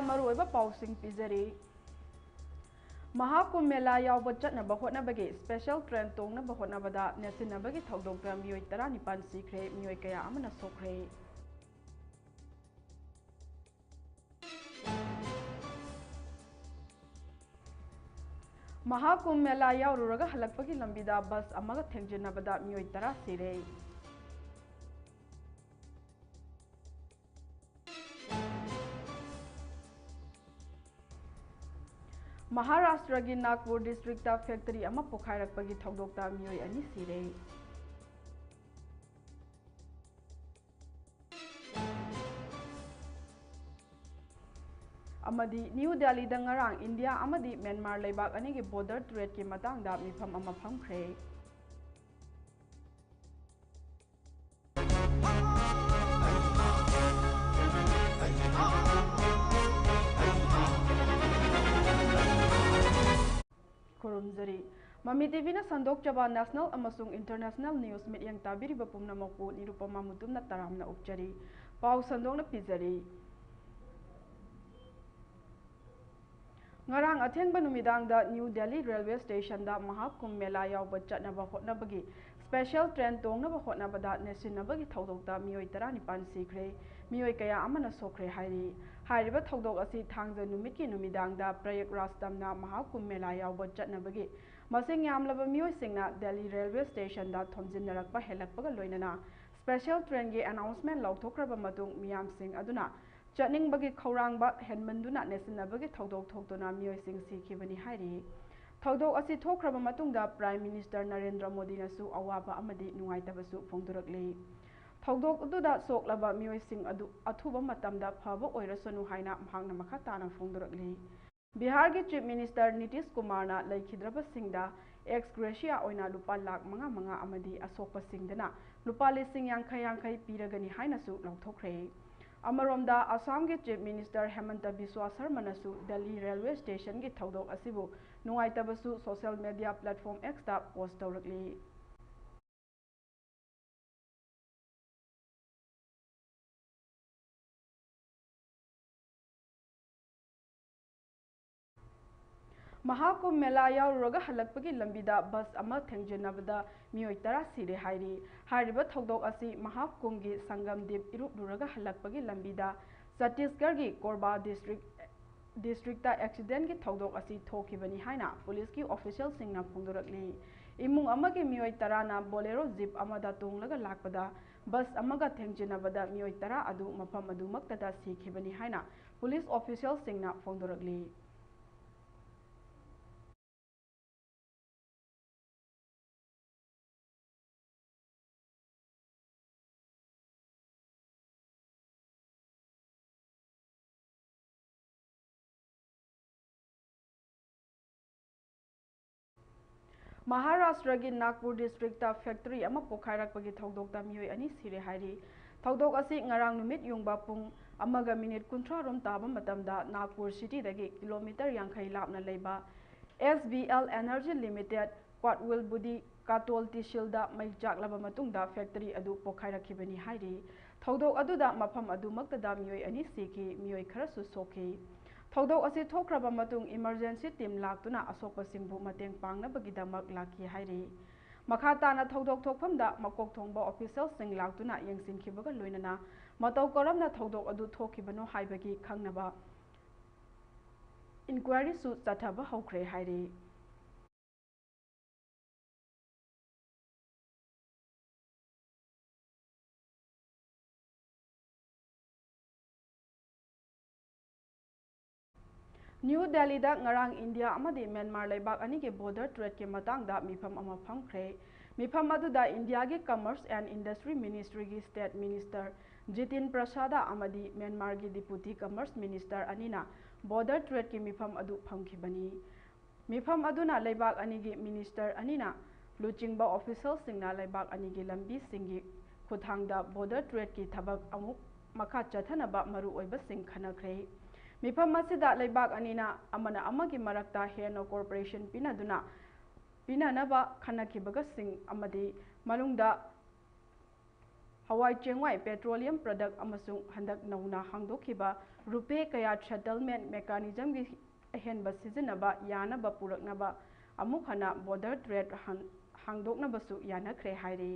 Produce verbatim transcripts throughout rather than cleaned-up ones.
ꯃꯔꯨꯑꯣꯏꯕ ꯄꯥꯎꯁꯤꯡ ꯄꯤꯖꯔꯤ꯫ ꯃꯍꯥꯀꯨꯝꯚ ꯃꯦꯂꯥ ꯌꯥꯎꯕ ꯆꯠꯅꯕ ꯍꯣꯠꯅꯕꯒꯤ special train ꯇꯣꯡꯅꯕ ꯍꯣꯠꯅꯕꯗ ꯅꯦꯠꯁꯤꯟꯅꯕꯒꯤ ꯊꯧꯗꯣꯛꯇ ꯃꯤꯑꯣꯏ ꯇꯔꯥꯅꯤꯄꯥꯟ ꯁꯤꯈ꯭ꯔꯦ, ꯃꯤꯑꯣꯏ ꯀꯌꯥ ꯑꯃꯅ ꯁꯣꯛꯈ꯭ꯔꯦ꯫ ꯃꯍꯥꯀꯨꯝꯚ ꯃꯦꯂꯥ ꯌꯥꯎꯔꯨꯔꯒ ꯍꯜꯂꯛꯄꯒꯤ ꯂꯝꯕꯤꯗ ꯕꯁ ꯑꯃꯒ ꯊꯦꯡꯖꯤꯟꯅꯕꯗ ꯃꯤꯑꯣꯏ ꯇꯔꯥ ꯁꯤꯔꯦ꯫ ꯃꯍꯥꯔꯥꯁꯇ꯭ꯔꯒꯤ ꯅꯥꯒꯄꯨꯔ ꯗꯤꯁꯇ꯭ꯔꯤꯛꯇ ꯐꯦꯛꯇꯔꯤ ꯑꯃ ꯄꯣꯈꯥꯏꯔꯛꯄꯒꯤ ꯊꯧꯗꯣꯛꯇ ꯃꯤꯑꯣꯏ ꯑꯅꯤ ꯁꯤꯔꯦ꯫ ꯑꯃꯗꯤ ꯅ꯭ꯌꯨ ꯗꯦꯜꯂꯤꯗ ꯉꯔꯥꯡ ꯏꯟꯗꯤꯌꯥ ꯑꯃꯗꯤ ꯃ꯭ꯌꯥꯟꯃꯥꯔ ꯂꯩꯕꯥꯛ ꯑꯅꯤꯒꯤ ꯕꯣꯔꯗꯔ ꯇ꯭ꯔꯦꯗꯀꯤ ꯃꯇꯥꯡꯗ ꯃꯤꯐꯝ ꯑꯃ ꯐꯝꯈ꯭ꯔꯦ꯫ ꯈꯨꯔꯨꯝꯖꯔꯤ꯫ ꯃꯃꯤ ꯇꯤꯚꯤꯅ ꯁꯟꯗꯣꯛꯆꯕ national ꯑꯃꯁꯨꯡ international news ꯃꯤꯠꯌꯦꯡ ꯇꯥꯕꯤꯔꯤꯕ ꯄꯨꯝꯅꯃꯛꯄꯨ ꯅꯤꯔꯨꯄꯃꯥ ꯃꯨꯇꯨꯝꯅ ꯇꯔꯥꯝꯅ ꯑꯣꯛꯆꯔꯤ꯫ ꯄꯥꯎ ꯁꯟꯗꯣꯛꯅ ꯄꯤꯖꯔꯤ꯫ ꯉꯔꯥꯡ ꯑꯊꯦꯡꯕ ꯅꯨꯃꯤꯗꯥꯡꯗ ꯅ꯭ꯌꯨ ꯗꯦꯜꯂꯤ ꯔꯦꯜꯋꯦ ꯁ꯭ꯇꯦꯁꯟꯗ ꯃꯍꯥꯀꯨꯝꯚ ꯃꯦꯂꯥ ꯌꯥꯎꯕ ꯆꯠꯅꯕ ꯍꯣꯠꯅꯕꯒꯤ special train ꯇꯣꯡꯅꯕ ꯍꯣꯠꯅꯕꯗ ꯅꯦꯠꯁꯤꯟꯅꯕꯒꯤ ꯊꯧꯗꯣꯛꯇ ꯃꯤꯑꯣꯏ ꯇꯔꯥꯅꯤꯄꯥꯟ ꯁꯤꯈ꯭ꯔꯦ, ꯃꯤꯑꯣꯏ ꯀꯌꯥ ꯑꯃꯅ ꯁꯣꯛꯈ꯭ꯔꯦ ꯍꯥꯏꯔꯤ꯫ ꯍꯥꯏꯔꯤꯕ ꯊꯧꯗꯣꯛ ꯑꯁꯤ ꯊꯥꯡꯖ ꯅꯨꯃꯤꯠꯀꯤ ꯅꯨꯃꯤꯗꯥꯡꯗ ꯄ꯭ꯔꯌꯥꯒꯔꯥꯖ ꯇꯝꯅ ꯃꯍꯥꯀꯨꯝꯚ ꯃꯦꯂꯥ ꯌꯥꯎꯕ ꯆꯠꯅꯕꯒꯤ ꯃꯁꯤꯡ ꯌꯥꯝꯂꯕ ꯃꯤꯑꯣꯏꯁꯤꯡꯅ ꯗꯦꯜꯂꯤ ꯔꯦꯜꯋꯦ ꯁ꯭ꯇꯦꯁꯟꯗ ꯊꯣꯝꯖꯤꯟꯅꯔꯛꯄ ꯍꯦꯜꯂꯛꯄꯒ ꯂꯣꯏꯅꯅ special trainꯒꯤ announcement ꯂꯥꯎꯊꯣꯛꯈ꯭ꯔꯕ ꯃꯇꯨꯡ ꯃꯤꯌꯥꯝꯁꯤꯡ ꯑꯗꯨꯅ ꯆꯠꯅꯤꯡꯕꯒꯤ ꯈꯧꯔꯥꯡꯕ ꯍꯦꯟꯃꯟꯗꯨꯅ ꯅꯦꯠꯁꯤꯟꯅꯕꯒꯤ ꯊꯧꯗꯣꯛ ꯊꯣꯛꯇꯨꯅ ꯃꯤꯑꯣꯏꯁꯤꯡ ꯁꯤꯈꯤꯕꯅꯤ ꯍꯥꯏꯔꯤ꯫ ꯊꯧꯗꯣꯛ ꯑꯁꯤ ꯊꯣꯛꯈ꯭ꯔꯕ ꯃꯇꯨꯡꯗ Prime Minister ꯅꯔꯦꯟꯗ꯭ꯔ ꯃꯣꯗꯤꯅꯁꯨ ꯑꯋꯥꯕ ꯑꯃꯗꯤ ꯅꯨꯡꯉꯥꯏꯇꯕꯁꯨ ꯐꯣꯡꯗꯣꯔꯛꯂꯤ꯫ ꯊꯧꯗꯣꯛ ꯑꯗꯨꯗ ꯁꯣꯛꯂꯕ ꯃꯤꯑꯣꯏꯁꯤꯡ ꯑꯗꯨ ꯑꯊꯨꯕ ꯃꯇꯝꯗ ꯐꯕ ꯑꯣꯏꯔꯁꯅꯨ ꯍꯥꯏꯅ ꯃꯍꯥꯛꯅ ꯃꯈꯥ ꯇꯥꯅ ꯐꯣꯡꯗꯣꯔꯛꯂꯤ꯫ ꯕꯤꯍꯥꯔꯒꯤ Chief Minister ꯅꯤꯇꯤꯁ ꯀꯨꯃꯥꯔꯅ ꯂꯩꯈꯤꯗ꯭ꯔꯕꯁꯤꯡꯗ ex gratia ꯑꯣꯏꯅ ꯂꯨꯄꯥ ꯂꯥꯈ ꯃꯉꯥ ꯃꯉꯥ ꯑꯃꯗꯤ ꯑꯁꯣꯛꯄꯁꯤꯡꯗꯅ ꯂꯨꯄꯥ ꯂꯤꯁꯤꯡ ꯌꯥꯡꯈꯩ ꯌꯥꯡꯈꯩ ꯄꯤꯔꯒꯅꯤ ꯍꯥꯏꯅꯁꯨ ꯂꯥꯎꯊꯣꯛꯈ꯭ꯔꯦ꯫ ꯑꯃꯔꯣꯝꯗ ꯑꯁꯥꯝꯒꯤ Chief Minister ꯍꯦꯃꯟꯇ ꯕꯤꯁ꯭ꯋꯥ ꯁꯔꯃꯅꯁꯨ ꯗꯦꯜꯂꯤ ꯔꯦꯜꯋꯦ ꯁ꯭ꯇꯦꯁꯟꯒꯤ ꯊꯧꯗꯣꯛ ꯑꯁꯤꯕꯨ ꯅꯨꯡꯉꯥꯏꯇꯕꯁꯨ social media platform Xꯇ post ꯇꯧꯔꯛꯂꯤ꯫ Mahakumbh ꯃꯦꯂꯥ ꯌꯥꯎꯔꯨꯔꯒ ꯍꯜꯂꯛꯄꯒꯤ ꯂꯝꯕꯤꯗ ꯕꯁ ꯑꯃ ꯊꯦꯡꯖꯤꯟꯅꯕꯗ ꯃꯤꯑꯣꯏ ꯇꯔꯥ ꯁꯤꯔꯦ ꯍꯥꯏꯔꯤ꯫ ꯍꯥꯏꯔꯤꯕ ꯊꯧꯗꯣꯛ ꯑꯁꯤ ꯃꯍꯥꯀꯨꯝꯚꯒꯤ ꯁꯪꯒꯝ ꯗꯤꯞ ꯏꯔꯨꯞꯂꯨꯔꯒ ꯍꯜꯂꯛꯄꯒꯤ ꯂꯝꯕꯤꯗ ꯆꯇꯤꯁꯒꯔꯒꯤ ꯀꯣꯔꯕꯥ ꯗꯤꯁꯇ꯭ꯔꯤꯛ, ꯗꯤꯁꯇ꯭ꯔꯤꯛꯇ ꯑꯦꯛꯁꯤꯗꯦꯟꯒꯤ ꯊꯧꯗꯣꯛ ꯑꯁꯤ ꯊꯣꯛꯈꯤꯕꯅꯤ ꯍꯥꯏꯅ ꯄꯨꯂꯤꯁꯀꯤ ꯑꯣꯐꯤꯁꯤꯌꯦꯜꯁꯤꯡꯅ ꯐꯣꯡꯗꯣꯔꯛꯂꯤ꯫ ꯏꯃꯨꯡ ꯑꯃꯒꯤ ꯃꯤꯑꯣꯏ ꯇꯔꯥꯅ ꯕꯣꯂꯦꯔꯣ ꯖꯤꯞ ꯑꯃꯗ ꯇꯣꯡꯂꯒ ꯂꯥꯛꯄꯗ ꯕꯁ ꯑꯃꯒ ꯊꯦꯡꯖꯤꯟꯅꯕꯗ ꯃꯤꯑꯣꯏ ꯇꯔꯥ ꯑꯗꯨ ꯃꯐꯝ ꯑꯗꯨꯃꯛꯇꯗ ꯁꯤꯈꯤꯕꯅꯤ ꯍꯥꯏꯅ ꯄꯨꯂꯤꯁ ꯑꯣꯐꯤꯁꯤꯌꯦꯜꯁꯤꯡꯅ ꯐꯣꯡꯗꯣꯔꯛꯂꯤ꯫ ꯃꯍꯥꯔꯥꯁꯇ꯭ꯔꯒꯤ ꯅꯥꯒꯄꯨꯔ ꯗꯤꯁꯇ꯭ꯔꯤꯛꯇ ꯐꯦꯛꯇꯔꯤ ꯑꯃ ꯄꯣꯈꯥꯏꯔꯛꯄꯒꯤ ꯊꯧꯗꯣꯛꯇ ꯃꯤꯑꯣꯏ ꯑꯅꯤ ꯁꯤꯔꯦ ꯍꯥꯏꯔꯤ꯫ ꯊꯧꯗꯣꯛ ꯑꯁꯤ ꯉꯔꯥꯡ ꯅꯨꯃꯤꯠ ꯌꯨꯡꯕ ꯄꯨꯡ ꯑꯃꯒ ꯃꯤꯅꯤꯠ ꯀꯨꯟꯊ꯭ꯔꯥ ꯔꯣꯝ ꯇꯥꯕ ꯃꯇꯝꯗ ꯅꯥꯒꯄꯨꯔ ꯁꯤꯇꯤꯗꯒꯤ ꯀꯤꯂꯣꯃꯤꯇꯔ ꯌꯥꯡꯈꯩ ꯂꯥꯞꯅ ꯂꯩꯕ S B L Energy Limited ꯀ꯭ꯋꯥꯠꯋꯤꯜ ꯕꯨꯗꯤ ꯀꯥꯇꯣꯜ ꯇꯤꯁꯤꯜꯗ ꯃꯩ ꯆꯥꯛꯂꯕ ꯃꯇꯨꯡꯗ ꯐꯦꯛꯇꯔꯤ ꯑꯗꯨ ꯄꯣꯈꯥꯏꯔꯛꯈꯤꯕꯅꯤ ꯍꯥꯏꯔꯤ꯫ ꯊꯧꯗꯣꯛ ꯑꯗꯨꯗ ꯃꯐꯝ ꯑꯗꯨꯃꯛꯇꯗ ꯃꯤꯑꯣꯏ ꯑꯅꯤ ꯁꯤꯈꯤ, ꯃꯤꯑꯣꯏ ꯈꯔꯁꯨ ꯁꯣꯛꯈꯤ꯫ ꯊꯧꯗꯣꯛ ꯑꯁꯤ ꯊꯣꯛꯈ꯭ꯔꯕ ꯃꯇꯨꯡ emergency team ꯂꯥꯛꯇꯨꯅ ꯑꯁꯣꯛꯄꯁꯤꯡꯕꯨ ꯃꯇꯦꯡ ꯄꯥꯡꯅꯕꯒꯤꯗꯃꯛ ꯂꯥꯛꯈꯤ ꯍꯥꯏꯔꯤ꯫ ꯃꯈꯥ ꯇꯥꯅ ꯊꯧꯗꯣꯛ ꯊꯣꯛꯐꯝꯗ ꯃꯀꯣꯛ ꯊꯣꯡꯕ officialꯁꯤꯡ ꯂꯥꯛꯇꯨꯅ ꯌꯦꯡꯁꯤꯟꯈꯤꯕꯒ ꯂꯣꯏꯅꯅ ꯃꯇꯧ ꯀꯔꯝꯅ ꯊꯧꯗꯣꯛ ꯑꯗꯨ ꯊꯣꯛꯈꯤꯕꯅꯣ ꯍꯥꯏꯕꯒꯤ ꯈꯪꯅꯕ inquiryꯁꯨ ꯆꯠꯊꯕ ꯍꯧꯈ꯭ꯔꯦ ꯍꯥꯏꯔꯤ꯫ ꯅ꯭ꯌꯨ ꯗꯦꯜꯂꯤꯗ ꯉꯔꯥꯡ ꯏꯟꯗꯤꯌꯥ ꯑꯃꯗꯤ ꯃ꯭ꯌꯥꯟꯃꯥꯔ ꯂꯩꯕꯥꯛ ꯑꯅꯤꯒꯤ border tradeꯀꯤ ꯃꯇꯥꯡꯗ ꯃꯤꯐꯝ ꯑꯃ ꯐꯝꯈ꯭ꯔꯦ꯫ ꯃꯤꯐꯝ ꯑꯗꯨꯗ ꯏꯟꯗꯤꯌꯥꯒꯤ Commerce and Industry Ministryꯒꯤ State Minister ꯖꯤꯇꯤꯟ ꯄ꯭ꯔꯁꯥꯗ ꯑꯃꯗꯤ ꯃ꯭ꯌꯥꯟꯃꯥꯔꯒꯤ Deputy Commerce Minister ꯑꯅꯤꯅ border tradeꯀꯤ ꯃꯤꯐꯝ ꯑꯗꯨ ꯐꯝꯈꯤꯕꯅꯤ꯫ ꯃꯤꯐꯝ ꯑꯗꯨꯅ ꯂꯩꯕꯥꯛ ꯑꯅꯤꯒꯤ minister ꯑꯅꯤꯅ ꯂꯨꯆꯤꯡꯕ officialꯁꯤꯡꯅ ꯂꯩꯕꯥꯛ ꯑꯅꯤꯒꯤ ꯂꯝꯕꯤꯁꯤꯡꯒꯤ ꯈꯨꯠꯊꯥꯡꯗ border tradeꯀꯤ ꯊꯕꯛ ꯑꯃꯨꯛ ꯃꯈꯥ ꯆꯠꯊꯅꯕ ꯃꯔꯨꯑꯣꯏꯕꯁꯤꯡ ꯈꯟꯅꯈ꯭ꯔꯦ꯫ ꯃꯤꯐꯝ ꯑꯁꯤꯗ ꯂꯩꯕꯥꯛ ꯑꯅꯤꯅ ꯑꯃꯅ ꯑꯃꯒꯤ ꯃꯔꯛꯇ ꯍꯦꯟꯅ cooperation ꯄꯤꯅꯗꯨꯅ, ꯄꯤꯅꯅꯕ ꯈꯟꯅꯈꯤꯕꯒꯁꯤꯡ ꯑꯃꯗꯤ ꯃꯅꯨꯡꯗ ꯍꯋꯥꯏ ꯆꯦꯡꯋꯥꯏ, petroleum product ꯑꯃꯁꯨꯡ ꯍꯟꯗꯛ ꯅꯧꯅ ꯍꯥꯡꯗꯣꯛꯈꯤꯕ ꯔꯨꯄꯦ ꯀꯌꯥ settlement mechanismꯒꯤ ꯑꯍꯦꯟꯕ ꯁꯤꯖꯤꯟꯅꯕ ꯌꯥꯅꯕ ꯄꯨꯔꯛꯅꯕ ꯑꯃꯨꯛ ꯍꯟꯅ border trade ꯍꯥꯡ-, ꯍꯥꯡꯗꯣꯛꯅꯕꯁꯨ ꯌꯥꯅꯈ꯭ꯔꯦ ꯍꯥꯏꯔꯤ꯫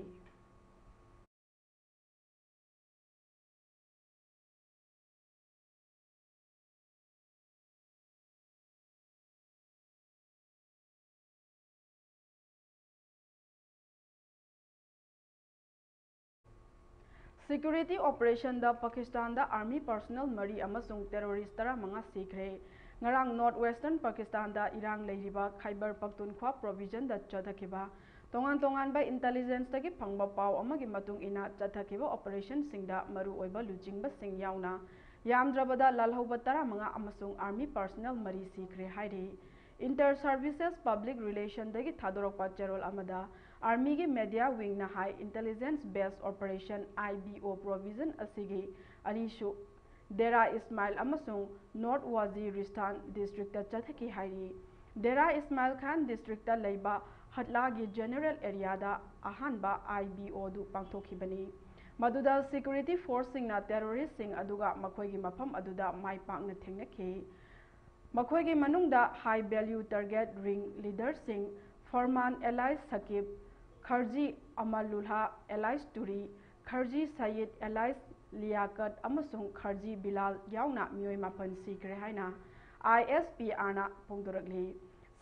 Security operationꯗ ꯄꯥꯀꯤꯁꯇꯥꯟꯗ army personnel ꯃꯔꯤ ꯑꯃꯁꯨꯡ terrorist ꯇꯔꯥꯃꯉꯥ ꯁꯤꯈ꯭ꯔꯦ꯫ ꯉꯔꯥꯡ North Western ꯄꯥꯀꯤꯁꯇꯥꯟꯗ ꯏꯔꯥꯡ ꯂꯩꯔꯤꯕ ꯈꯥꯏꯕꯔ ꯄꯈꯇꯨꯟꯈ꯭ꯋꯥ provinceꯗ ꯆꯠꯊꯈꯤꯕ ꯇꯣꯉꯥꯟ ꯇꯣꯉꯥꯟꯕ intelligenceꯇꯒꯤ ꯐꯪꯕ ꯄꯥꯎ ꯑꯃꯒꯤ ꯃꯇꯨꯡ ꯏꯟꯅ ꯆꯠꯊꯈꯤꯕ operationꯁꯤꯡꯗ ꯃꯔꯨꯑꯣꯏꯕ ꯂꯨꯆꯤꯡꯕꯁꯤꯡ ꯌꯥꯎꯅ ꯌꯥꯝꯗ꯭ꯔꯕꯗ ꯂꯥꯜꯍꯧꯕ ꯇꯔꯥꯃꯉꯥ ꯑꯃꯁꯨꯡ army personnel ꯃꯔꯤ ꯁꯤꯈ꯭ꯔꯦ ꯍꯥꯏꯔꯤ꯫ Inter Services Public Relationꯗꯒꯤ ꯊꯥꯗꯣꯔꯛꯄ ꯆꯦꯔꯣꯜ ꯑꯃꯗ armyꯒꯤ media wingꯅ ꯍꯥꯏ, intelligence based operation, IBO, provision ꯑꯁꯤꯒꯤ ꯑꯅꯤꯁꯨ ꯗꯦꯔꯥ ꯏꯁꯃꯥꯏꯜ ꯑꯃꯁꯨꯡ North Waziristan districtꯇ ꯆꯠꯊꯈꯤ ꯍꯥꯏꯔꯤ꯫ ꯗꯦꯔꯥ ꯏꯁꯃꯥꯏꯜ ꯈꯥꯟ districtꯇ ꯂꯩꯕ ꯍꯠꯂꯥꯒꯤ general areaꯗ ꯑꯍꯥꯟꯕ IBOꯗꯨ ꯄꯥꯡꯊꯣꯛꯈꯤꯕꯅꯤ꯫ ꯃꯗꯨꯗ security forceꯁꯤꯡꯅ terroristꯁꯤꯡ ꯑꯗꯨꯒ ꯃꯈꯣꯏꯒꯤ ꯃꯐꯝ ꯑꯗꯨꯗ ꯃꯥꯏ ꯄꯥꯛꯅ ꯊꯦꯡꯅꯈꯤ꯫ ꯃꯈꯣꯏꯒꯤ ꯃꯅꯨꯡꯗ high value target ring leaderꯁꯤꯡ ꯐꯔꯃꯥꯟ ꯑꯦꯂꯥꯏꯁ ꯁꯀꯤꯕ, ꯈꯔꯖꯤ ꯑꯃꯂꯨꯜꯍꯥ ꯑꯦꯂꯥꯏꯁ ꯇꯨꯔꯤ, ꯈꯔꯖꯤ ꯁꯌꯤꯗ ꯑꯦꯂꯥꯏꯁ ꯂꯤꯌꯥꯀꯠ ꯑꯃꯁꯨꯡ ꯈꯔꯖꯤ ꯕꯤꯂꯥꯜ ꯌꯥꯎꯅ ꯃꯤꯑꯣꯏ ꯃꯥꯄꯟ ꯁꯤꯈ꯭ꯔꯦ ꯍꯥꯏꯅ ISPRꯅ ꯐꯣꯡꯗꯣꯔꯛꯂꯤ꯫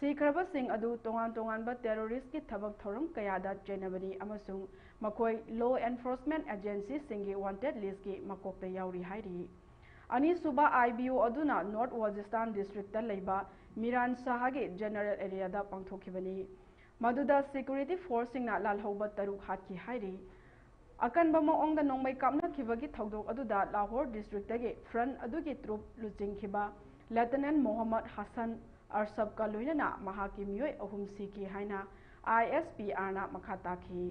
ꯁꯤꯈ꯭ꯔꯕꯁꯤꯡ ꯑꯗꯨ ꯇꯣꯉꯥꯟ ꯇꯣꯉꯥꯟꯕ terroristꯀꯤ ꯊꯕꯛ ꯊꯧꯔꯝ ꯀꯌꯥꯗ ꯆꯦꯟꯅꯕꯅꯤ ꯑꯃꯁꯨꯡ ꯃꯈꯣꯏ law enforcement agencyꯁꯤꯡꯒꯤ wanted listꯀꯤ ꯃꯀꯣꯛꯇ ꯌꯥꯎꯔꯤ ꯍꯥꯏꯔꯤ꯫ ꯑꯅꯤꯁꯨꯕ IBO ꯑꯗꯨꯅ North Waziristan districtꯇ ꯂꯩꯕ ꯃꯤꯔꯥꯟ ꯁꯥꯍꯒꯤ general areaꯗ ꯄꯥꯡꯊꯣꯛꯈꯤꯕꯅꯤ꯫ ꯃꯗꯨꯗ security forceꯁꯤꯡꯅ ꯂꯥꯜꯍꯧꯕ ꯇꯔꯨꯛ ꯍꯥꯠꯈꯤ ꯍꯥꯏꯔꯤ꯫ ꯑꯀꯟꯕ ꯃꯑꯣꯡꯗ ꯅꯣꯡꯃꯩ ꯀꯥꯞꯅꯈꯤꯕꯒꯤ ꯊꯧꯗꯣꯛ ꯑꯗꯨꯗ ꯂꯥꯍꯣꯔ districtꯇꯒꯤ front ꯑꯗꯨꯒꯤ troop ꯂꯨꯆꯤꯡꯈꯤꯕ Lieutenant ꯃꯣꯍꯝꯃꯗ ꯍꯁꯟ ꯑꯔꯁꯕꯀ ꯂꯣꯏꯅꯅ ꯃꯍꯥꯛꯀꯤ ꯃꯤꯑꯣꯏ ꯑꯍꯨꯝ ꯁꯤꯈꯤ ꯍꯥꯏꯅ ISPRꯅ ꯃꯈꯥ ꯇꯥꯈꯤ꯫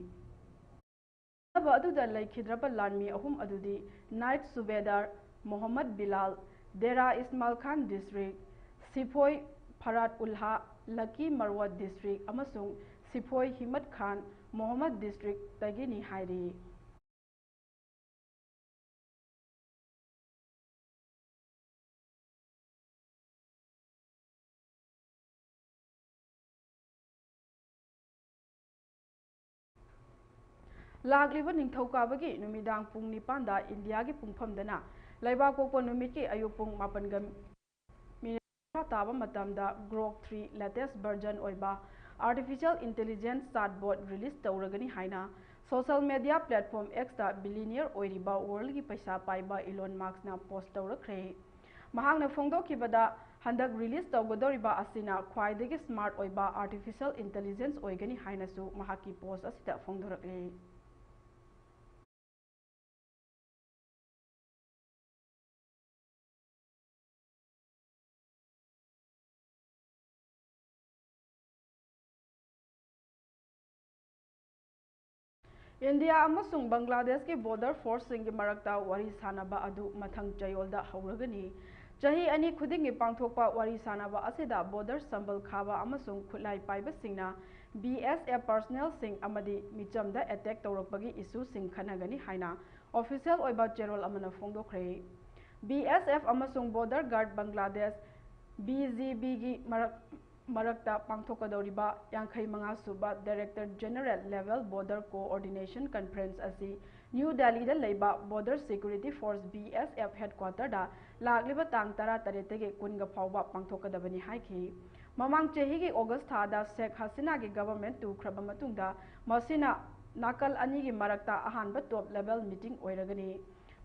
ꯈꯠꯅꯕ ꯑꯗꯨꯗ ꯂꯩꯈꯤꯗ꯭ꯔꯕ ꯂꯥꯟꯃꯤ ꯑꯍꯨꯝ ꯑꯗꯨꯗꯤ Night Subedar ꯃꯣꯍꯝꯃꯗ ꯕꯤꯂꯥꯜ, ꯗꯦꯔꯥ ꯏꯁꯃꯥꯏꯜ ꯈꯥꯟ district, ꯁꯤꯐꯣꯏ ꯐꯔꯥꯗ ꯎꯜꯍꯥ, ꯂꯀꯤ ꯃꯔꯋꯥ district, ꯑꯃꯁꯨꯡ ꯁꯤꯐꯣꯏ ꯍꯤꯃꯠ ꯈꯥꯟ, ꯃꯣꯍꯝꯃꯗ districtꯇꯒꯤꯅꯤ ꯍꯥꯏꯔꯤ꯫ ꯂꯥꯛꯂꯤꯕ ꯅꯤꯡꯊꯧꯀꯥꯕꯒꯤ ꯅꯨꯃꯤꯗꯥꯡ ꯄꯨꯡ ꯅꯤꯄꯥꯟꯗ ꯏꯟꯗꯤꯌꯥꯒꯤ ꯄꯨꯡꯐꯝꯗꯅ ꯂꯩꯕꯥꯛꯄꯣꯛꯄ ꯅꯨꯃꯤꯠꯀꯤ ꯑꯌꯨꯛ ꯄꯨꯡ ꯃꯥꯄꯟꯒ ꯃꯤꯅꯤꯠ ꯀꯨꯟꯊ꯭ꯔꯥ ꯇꯥꯕ ꯃꯇꯝꯗ Grok three latest version ꯑꯣꯏꯕ artificial intelligence chatbot release ꯇꯧꯔꯒꯅꯤ ꯍꯥꯏꯅ social media platform X ꯇ billionaire ꯑꯣꯏꯔꯤꯕ world ꯒꯤ ꯄꯩꯁꯥ ꯄꯥꯏꯕ Elon Musk ꯅ post ꯇꯧꯔꯛꯈ꯭ꯔꯦ꯫ ꯃꯍꯥꯛꯅ ꯐꯣꯡꯗꯣꯛꯈꯤꯕꯗ, ꯍꯟꯗꯛ release ꯇꯧꯒꯗꯧꯔꯤꯕ ꯑꯁꯤꯅ ꯈ꯭ꯋꯥꯏꯗꯒꯤ smart ꯑꯣꯏꯕ artificial intelligence ꯑꯣꯏꯒꯅꯤ ꯍꯥꯏꯅꯁꯨ ꯃꯍꯥꯛꯀꯤ post ꯑꯁꯤꯗ ꯐꯣꯡꯗꯣꯔꯛꯂꯤ꯫ ꯏꯟꯗꯤꯌꯥ ꯑꯃꯁꯨꯡ ꯕꯪꯒ꯭ꯂꯥꯗꯦꯁꯀꯤ border force ꯁꯤꯡꯒꯤ ꯃꯔꯛꯇ ꯋꯥꯔꯤ ꯁꯥꯅꯕ ꯑꯗꯨ ꯃꯊꯪ ꯆꯌꯣꯜꯗ ꯍꯧꯔꯒꯅꯤ꯫ ꯆꯍꯤ ꯑꯅꯤ ꯈꯨꯗꯤꯡꯒꯤ ꯄꯥꯡꯊꯣꯛꯄ ꯋꯥꯔꯤ ꯁꯥꯅꯕ ꯑꯁꯤꯗ border ꯁꯝꯕꯜ ꯈꯥꯕ ꯑꯃꯁꯨꯡ ꯈꯨꯠꯂꯥꯏ ꯄꯥꯏꯕꯁꯤꯡꯅ B S F personnel ꯁꯤꯡ ꯑꯃꯗꯤ ꯃꯤꯆꯝꯗ attack ꯇꯧꯔꯛꯄꯒꯤ issue ꯁꯤꯡ ꯈꯟꯅꯒꯅꯤ ꯍꯥꯏꯅ official ꯑꯣꯏꯕ ꯆꯦꯔꯣꯜ ꯑꯃꯅ ꯐꯣꯡꯗꯣꯛꯈ꯭ꯔꯦ꯫ B S F ꯑꯃꯁꯨꯡ border guard Bangladesh, B G B ꯒꯤ ꯃꯔꯛ ꯃꯔꯛꯇ ꯄꯥꯡꯊꯣꯛꯀꯗꯧꯔꯤꯕ ꯌꯥꯡꯈꯩ ꯃꯉꯥ ꯁꯨꯕ Director General Level Border Coordination Conference ꯑꯁꯤ ꯅ꯭ꯌꯨ ꯗꯦꯜꯂꯤꯗ ꯂꯩꯕ Border Security Force, B S F headquarter ꯗ ꯂꯥꯛꯂꯤꯕ ꯇꯥꯡ ꯇꯔꯥꯇꯔꯦꯠꯇꯒꯤ ꯀꯨꯟꯒ ꯐꯥꯎꯕ ꯄꯥꯡꯊꯣꯛꯀꯗꯕꯅꯤ ꯍꯥꯏꯈꯤ꯫ ꯃꯃꯥꯡ ꯆꯍꯤꯒꯤ August ꯊꯥꯗ ꯁꯦꯈ ꯍꯁꯤꯅꯥꯒꯤ government ꯇꯨꯈ꯭ꯔꯕ ꯃꯇꯨꯡꯗ ꯃꯁꯤꯅ ꯅꯥꯀꯜ ꯑꯅꯤꯒꯤ ꯃꯔꯛꯇ ꯑꯍꯥꯟꯕ top level meeting ꯑꯣꯏꯔꯒꯅꯤ꯫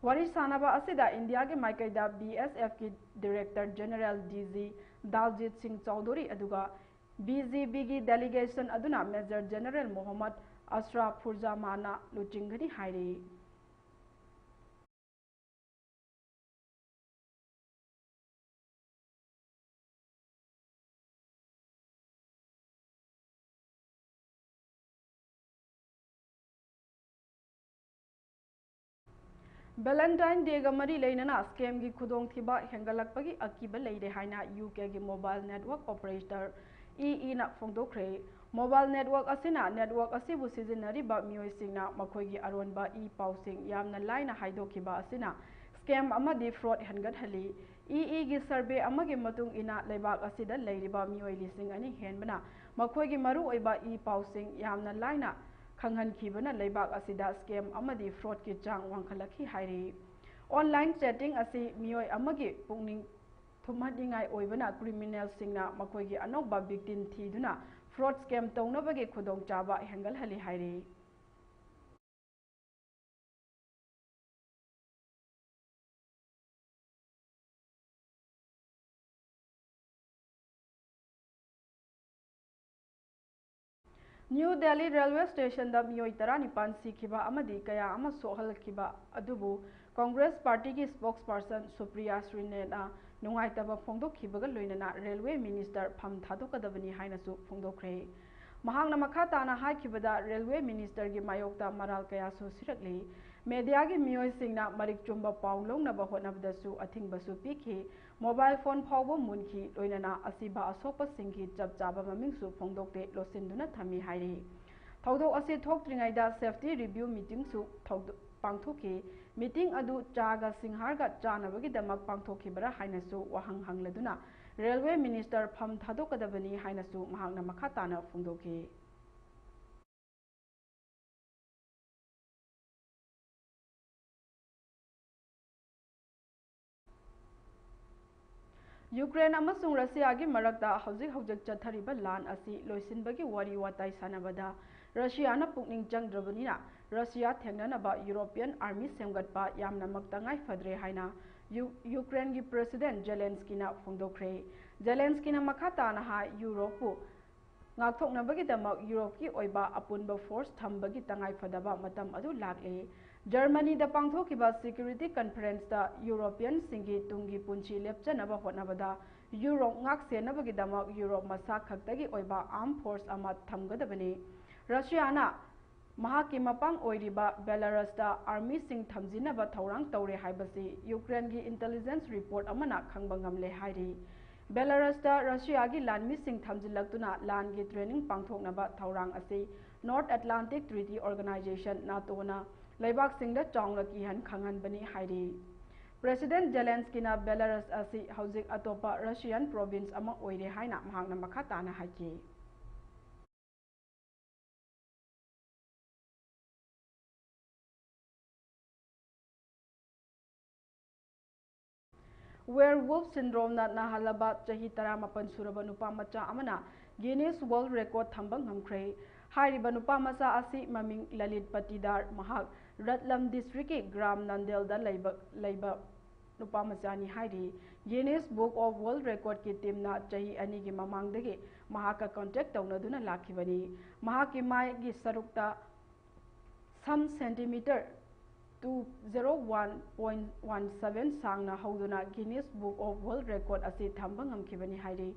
ꯋꯥꯔꯤ ꯁꯥꯅꯕ ꯑꯁꯤꯗ ꯏꯟꯗꯤꯌꯥꯒꯤ ꯃꯥꯏꯀꯩꯗ B S F ꯀꯤ Director General, D G ꯗꯥꯜꯖꯤꯠ ꯁꯤꯡ ꯆꯧꯙꯨꯔꯤ, ꯑꯗꯨꯒ B G B ꯒꯤ delegation ꯑꯗꯨꯅ Major General ꯃꯣꯍꯝꯃꯗ ꯑꯁ꯭ꯔꯥꯐ ꯐꯨꯔꯖꯥꯃꯥꯅ ꯂꯨꯆꯤꯡꯒꯅꯤ ꯍꯥꯏꯔꯤ꯫ Valentine Day ꯒ ꯃꯔꯤ ꯂꯩꯅꯅ scam ꯒꯤ ꯈꯨꯗꯣꯡꯊꯤꯕ ꯍꯦꯟꯒꯠꯂꯛꯄꯒꯤ ꯑꯀꯤꯕ ꯂꯩꯔꯦ ꯍꯥꯏꯅ U K ꯒꯤ mobile network operator E E ꯅ ꯐꯣꯡꯗꯣꯛꯈ꯭ꯔꯦ꯫ Mobile network ꯑꯁꯤꯅ network ꯑꯁꯤꯕꯨ ꯁꯤꯖꯤꯟꯅꯔꯤꯕ ꯃꯤꯑꯣꯏꯁꯤꯡꯅ ꯃꯈꯣꯏꯒꯤ ꯑꯔꯣꯟꯕ ꯏ ꯄꯥꯎꯁꯤꯡ ꯌꯥꯝꯅ ꯂꯥꯏꯅ ꯍꯥꯏꯗꯣꯛꯈꯤꯕ ꯑꯁꯤꯅ scam ꯑꯃꯗꯤ fraud ꯍꯦꯟꯒꯠꯍꯜꯂꯤ꯫ E E ꯒꯤ survey ꯑꯃꯒꯤ ꯃꯇꯨꯡ ꯏꯟꯅ, ꯂꯩꯕꯥꯛ ꯑꯁꯤꯗ ꯂꯩꯔꯤꯕ ꯃꯤꯑꯣꯏ ꯂꯤꯁꯤꯡ ꯑꯅꯤ ꯍꯦꯟꯕꯅ ꯃꯈꯣꯏꯒꯤ ꯃꯔꯨꯑꯣꯏꯕ ꯏ ꯄꯥꯎꯁꯤꯡ ꯌꯥꯝꯅ ꯂꯥꯏꯅ ꯈꯪꯍꯟꯈꯤꯕꯅ ꯂꯩꯕꯥꯛ ꯑꯁꯤꯗ scam ꯑꯃꯗꯤ fraudꯀꯤ ꯆꯥꯡ ꯋꯥꯡꯈꯠꯂꯛꯈꯤ ꯍꯥꯏꯔꯤ꯫ Online chatting ꯑꯁꯤ ꯃꯤꯑꯣꯏ ꯑꯃꯒꯤ ꯄꯨꯛꯅꯤꯡ ꯊꯨꯝꯍꯠꯅꯤꯡꯉꯥꯏ ꯑꯣꯏꯕꯅ criminalꯁꯤꯡꯅ ꯃꯈꯣꯏꯒꯤ ꯑꯅꯧꯕ victim ꯊꯤꯗꯨꯅ fraud scam ꯇꯧꯅꯕꯒꯤ ꯈꯨꯗꯣꯡꯆꯥꯕ ꯍꯦꯟꯒꯠꯍꯜꯂꯤ ꯍꯥꯏꯔꯤ꯫ New Delhi railway stationꯗ ꯃꯤꯑꯣꯏ ꯇꯔꯥꯅꯤꯄꯥꯟ ꯁꯤꯈꯤꯕ ꯑꯃꯗꯤ ꯀꯌꯥ ꯑꯃ ꯁꯣꯛꯍꯜꯂꯛꯈꯤꯕ ꯑꯗꯨꯕꯨ Congress partyꯒꯤ spokesperson Supriya Srinathꯅ ꯅꯨꯡꯉꯥꯏꯇꯕ ꯐꯣꯡꯗꯣꯛꯈꯤꯕꯒ ꯂꯣꯏꯅꯅ railway minister ꯐꯝ ꯊꯥꯗꯣꯛꯀꯗꯕꯅꯤ ꯍꯥꯏꯅꯁꯨ ꯐꯣꯡꯗꯣꯛꯈ꯭ꯔꯦ꯫ ꯃꯍꯥꯛꯅ ꯃꯈꯥ ꯇꯥꯅ ꯍꯥꯏꯈꯤꯕꯗ, railway ministerꯒꯤ ꯃꯥꯌꯣꯛꯇ ꯃꯔꯥꯜ ꯀꯌꯥꯁꯨ ꯁꯤꯔꯛꯂꯤ꯫ Mediaꯒꯤ ꯃꯤꯑꯣꯏꯁꯤꯡꯅ ꯃꯔꯤꯛ ꯆꯨꯝꯕ ꯄꯥꯎ ꯂꯧꯅꯕ ꯍꯣꯠꯅꯕꯗꯁꯨ ꯑꯊꯤꯡꯕꯁꯨ ꯄꯤꯈꯤ꯫ Mobile phone ꯐꯥꯎꯕ ꯃꯨꯟꯈꯤ, ꯂꯣꯏꯅꯅ ꯑꯁꯤꯕ ꯑꯁꯣꯛꯄꯁꯤꯡꯒꯤ ꯆꯞ ꯆꯥꯕ ꯃꯃꯤꯡꯁꯨ ꯐꯣꯡꯗꯣꯛꯇꯦ, ꯂꯣꯠꯁꯤꯟꯗꯨꯅ ꯊꯝꯃꯤ ꯍꯥꯏꯔꯤ꯫ ꯊꯧꯗꯣꯛ ꯑꯁꯤ ꯊꯣꯛꯇ꯭ꯔꯤꯉꯩꯗ safety review meetingꯁꯨ ꯊꯧꯗꯣ-, ꯄꯥꯡꯊꯣꯛꯈꯤ꯫ Meeting ꯑꯗꯨ ꯆꯥꯒ ꯁꯤꯡꯍꯥꯔꯒ ꯆꯥꯅꯕꯒꯤꯗꯃꯛ ꯄꯥꯡꯊꯣꯛꯈꯤꯕꯔꯥ ꯍꯥꯏꯅꯁꯨ ꯋꯥꯍꯪ ꯍꯪꯂꯗꯨꯅ railway minister ꯐꯝ ꯊꯥꯗꯣꯛꯀꯗꯕꯅꯤ ꯍꯥꯏꯅꯁꯨ ꯃꯍꯥꯛꯅ ꯃꯈꯥ ꯇꯥꯅ ꯐꯣꯡꯗꯣꯛꯈꯤ꯫ ꯌꯨꯀ꯭ꯔꯦꯟ ꯑꯃꯁꯨꯡ ꯔꯁꯤꯌꯥꯒꯤ ꯃꯔꯛꯇ ꯍꯧꯖꯤꯛ ꯍꯧꯖꯤꯛ ꯆꯠꯊꯔꯤꯕ ꯂꯥꯟ ꯑꯁꯤ ꯂꯣꯏꯁꯤꯟꯕꯒꯤ ꯋꯥꯔꯤ ꯋꯥꯇꯥꯏ ꯁꯥꯟꯅꯕꯗ ꯔꯁꯤꯌꯥꯅ ꯄꯨꯛꯅꯤꯡ ꯆꯪꯗ꯭ꯔꯕꯅꯤꯅ, ꯔꯁꯤꯌꯥ ꯊꯦꯡꯅꯅꯕ European army ꯁꯦꯝꯒꯠꯄ ꯌꯥꯝꯅꯃꯛ ꯇꯉꯥꯏ ꯐꯗ꯭ꯔꯦ ꯍꯥꯏꯅ ꯌꯨ-, ꯌꯨꯀ꯭ꯔꯦꯟꯒꯤ President ꯖꯦꯂꯦꯟꯁꯀꯤꯅ ꯐꯣꯡꯗꯣꯛꯈ꯭ꯔꯦ꯫ ꯖꯦꯂꯦꯟꯁꯀꯤꯅ ꯃꯈꯥ ꯇꯥꯅ ꯍꯥꯏ, ꯌꯨꯔꯣꯞꯄꯨ ꯉꯥꯛꯊꯣꯛꯅꯕꯒꯤꯗꯃꯛ ꯌꯨꯔꯣꯞꯀꯤ ꯑꯣꯏꯕ ꯑꯄꯨꯟꯕ force ꯊꯝꯕꯒꯤ ꯇꯉꯥꯏꯐꯗꯕ ꯃꯇꯝ ꯑꯗꯨ ꯂꯥꯛꯂꯦ꯫ ꯖꯔꯃꯅꯤꯗ ꯄꯥꯡꯊꯣꯛꯈꯤꯕ security conferenceꯇ Europeanꯁꯤꯡꯒꯤ ꯇꯨꯡꯒꯤ ꯄꯨꯟꯁꯤ ꯂꯦꯞꯆꯅꯕ ꯍꯣꯠꯅꯕꯗ ꯌꯨꯔꯣꯞ ꯉꯥꯛ ꯁꯦꯟꯅꯕꯒꯤꯗꯃꯛ ꯌꯨꯔꯣꯞ ꯃꯁꯥ ꯈꯛꯇꯒꯤ ꯑꯣꯏꯕ armed force ꯑꯃ ꯊꯝꯒꯗꯕꯅꯤ꯫ ꯔꯁꯤꯌꯥꯅ ꯃꯍꯥꯛꯀꯤ ꯃꯄꯥꯡ ꯑꯣꯏꯔꯤꯕ ꯕꯦꯂꯥꯔꯁꯇ armyꯁꯤꯡ ꯊꯝꯖꯤꯟꯅꯕ ꯊꯧꯔꯥꯡ ꯇꯧꯔꯦ ꯍꯥꯏꯕꯁꯤ ꯌꯨꯀ꯭ꯔꯦꯟꯒꯤ intelligence report ꯑꯃꯅ ꯈꯪꯕ ꯉꯝꯂꯦ ꯍꯥꯏꯔꯤ꯫ ꯕꯦꯂꯥꯔꯁꯇ ꯔꯁꯤꯌꯥꯒꯤ ꯂꯥꯟꯃꯤꯁꯤꯡ ꯊꯝꯖꯤꯜꯂꯛꯇꯨꯅ ꯂꯥꯟꯒꯤ training ꯄꯥꯡꯊꯣꯛꯅꯕ ꯊꯧꯔꯥꯡ ꯑꯁꯤ North Atlantic Treaty Organization, NATOꯅ ꯂꯩꯕꯥꯛꯁꯤꯡꯗ ꯆꯥꯎꯅ ꯀꯤꯍꯟ ꯈꯪꯍꯟꯕꯅꯤ ꯍꯥꯏꯔꯤ꯫ President ꯖꯦꯂꯦꯟꯁꯀꯤꯅ ꯕꯦꯂꯥꯔꯁ ꯑꯁꯤ ꯍꯧꯖꯤꯛ ꯑꯇꯣꯞꯄ Russian province ꯑꯃ ꯑꯣꯏꯔꯦ ꯍꯥꯏꯅ ꯃꯍꯥꯛꯅ ꯃꯈꯥ ꯇꯥꯅ ꯍꯥꯏꯈꯤ꯫ Werewolf syndromeꯅ ꯅꯥꯍꯜꯂꯕ ꯆꯍꯤ ꯇꯔꯥꯃꯥꯄꯟ ꯁꯨꯔꯕ ꯅꯨꯄꯥ ꯃꯆꯥ ꯑꯃꯅ Guinness World Record ꯊꯝꯕ ꯉꯝꯈ꯭ꯔꯦ꯫ ꯍꯥꯏꯔꯤꯕ ꯅꯨꯄꯥ ꯃꯆꯥ ꯑꯁꯤ ꯃꯃꯤꯡ ꯂꯂꯤꯠ ꯄꯇꯤꯗꯥꯔ, ꯃꯍꯥꯛ ꯔꯠꯂꯝ districtꯀꯤ ꯒ꯭ꯔꯥꯝ ꯅꯟꯗꯦꯜꯗ ꯂꯩꯕ, ꯂꯩꯕ ꯅꯨꯄꯥ ꯃꯆꯥꯅꯤ ꯍꯥꯏꯔꯤ꯫ Guinness Book of World Recordꯀꯤ teamꯅ ꯆꯍꯤ ꯑꯅꯤꯒꯤ ꯃꯃꯥꯡꯗꯒꯤ ꯃꯍꯥꯛꯀ contact ꯇꯧꯅꯗꯨꯅ ꯂꯥꯛꯈꯤꯕꯅꯤ꯫ ꯃꯍꯥꯛꯀꯤ ꯃꯥꯏꯒꯤ ꯁꯔꯨꯛꯇ ꯁꯝ centimeter two zero one point one seven ꯁꯥꯡꯅ ꯍꯧꯗꯨꯅ Guinness Book of World Record ꯑꯁꯤ ꯊꯝꯕ ꯉꯝꯈꯤꯕꯅꯤ ꯍꯥꯏꯔꯤ꯫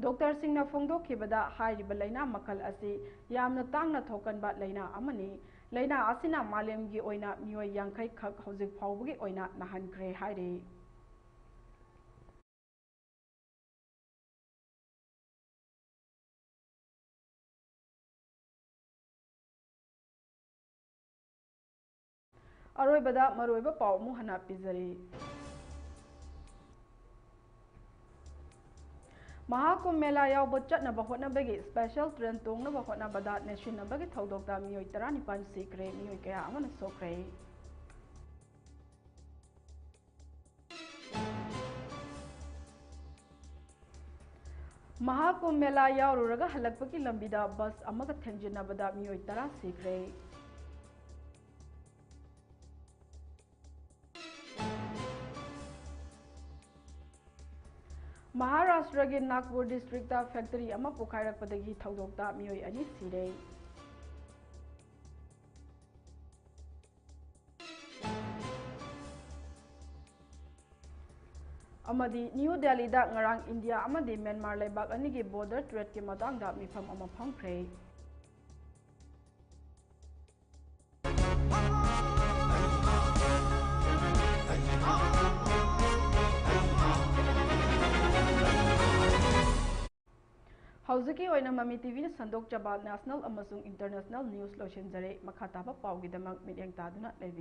ꯗꯣꯛꯇꯔꯁꯤꯡꯅ ꯐꯣꯡꯗꯣꯛꯈꯤꯕꯗ, ꯍꯥꯏꯔꯤꯕ ꯂꯥꯏꯅꯥ ꯃꯈꯜ ꯑꯁꯤ ꯌꯥꯝꯅ ꯇꯥꯡꯅ ꯊꯣꯛꯀꯟꯕ ꯂꯥꯏꯅꯥ ꯑꯃꯅꯤ꯫ ꯂꯥꯏꯅꯥ ꯑꯁꯤꯅ ꯃꯥꯂꯦꯝꯒꯤ ꯑꯣꯏꯅ ꯃꯤꯑꯣꯏ ꯌꯥꯡꯈꯩ ꯈꯛ ꯍꯧꯖꯤꯛ ꯐꯥꯎꯕꯒꯤ ꯑꯣꯏꯅ ꯅꯥꯍꯟꯈ꯭ꯔꯦ ꯍꯥꯏꯔꯤ꯫ ꯑꯔꯣꯏꯕꯗ ꯃꯔꯨꯑꯣꯏꯕ ꯄꯥꯎ ꯑꯃꯨꯛ ꯍꯟꯅ ꯄꯤꯖꯔꯤ꯫ ꯃꯍꯥꯀꯨꯝꯚ ꯃꯦꯂꯥ ꯌꯥꯎꯕ ꯆꯠꯅꯕ ꯍꯣꯠꯅꯕꯒꯤ special train ꯇꯣꯡꯅꯕ ꯍꯣꯠꯅꯕꯗ ꯅꯦꯠꯁꯤꯟꯅꯕꯒꯤ ꯊꯧꯗꯣꯛꯇ ꯃꯤꯑꯣꯏ ꯇꯔꯥꯅꯤꯄꯥꯟ ꯁꯤꯈ꯭ꯔꯦ, ꯃꯤꯑꯣꯏ ꯀꯌꯥ ꯑꯃꯅ ꯁꯣꯛꯈ꯭ꯔꯦ꯫ ꯃꯍꯥꯀꯨꯝꯚ ꯃꯦꯂꯥ ꯌꯥꯎꯔꯨꯔꯒ ꯍꯜꯂꯛꯄꯒꯤ ꯂꯝꯕꯤꯗ ꯕꯁ ꯑꯃꯒ ꯊꯦꯡꯖꯤꯟꯅꯕꯗ ꯃꯤꯑꯣꯏ ꯇꯔꯥ ꯁꯤꯈ꯭ꯔꯦ꯫ ꯃꯍꯥꯔꯥꯁꯇ꯭ꯔꯒꯤ ꯅꯥꯒꯄꯨꯔ districtꯇ factory ꯑꯃ ꯄꯣꯈꯥꯏꯔꯛꯄꯗꯒꯤ ꯊꯧꯗꯣꯛꯇ ꯃꯤꯑꯣꯏ ꯑꯅꯤ ꯁꯤꯔꯦ꯫ ꯑꯃꯗꯤ ꯅ꯭ꯌꯨ ꯗꯦꯜꯂꯤꯗ ꯉꯔꯥꯡ ꯏꯟꯗꯤꯌꯥ ꯑꯃꯗꯤ ꯃ꯭ꯌꯥꯟꯃꯥꯔ ꯂꯩꯕꯥꯛ ꯑꯅꯤꯒꯤ border tradeꯀꯤ ꯃꯇꯥꯡꯗ ꯃꯤꯐꯝ ꯑꯃ ꯐꯝꯈ꯭ꯔꯦ꯫ ꯍꯧꯖꯤꯛꯀꯤ ꯑꯣꯏꯅ ꯃꯃꯤ ꯇꯤꯚꯤꯅ ꯁꯟꯗꯣꯛꯆꯕ national ꯑꯃꯁꯨꯡ international news ꯂꯣꯏꯁꯤꯟꯖꯔꯦ꯫ ꯃꯈꯥ ꯇꯥꯕ ꯄꯥꯎꯒꯤꯗꯃꯛ ꯃꯤꯠꯌꯦꯡ ꯇꯥꯗꯨꯅ ꯂꯩꯕꯤꯌꯨ꯫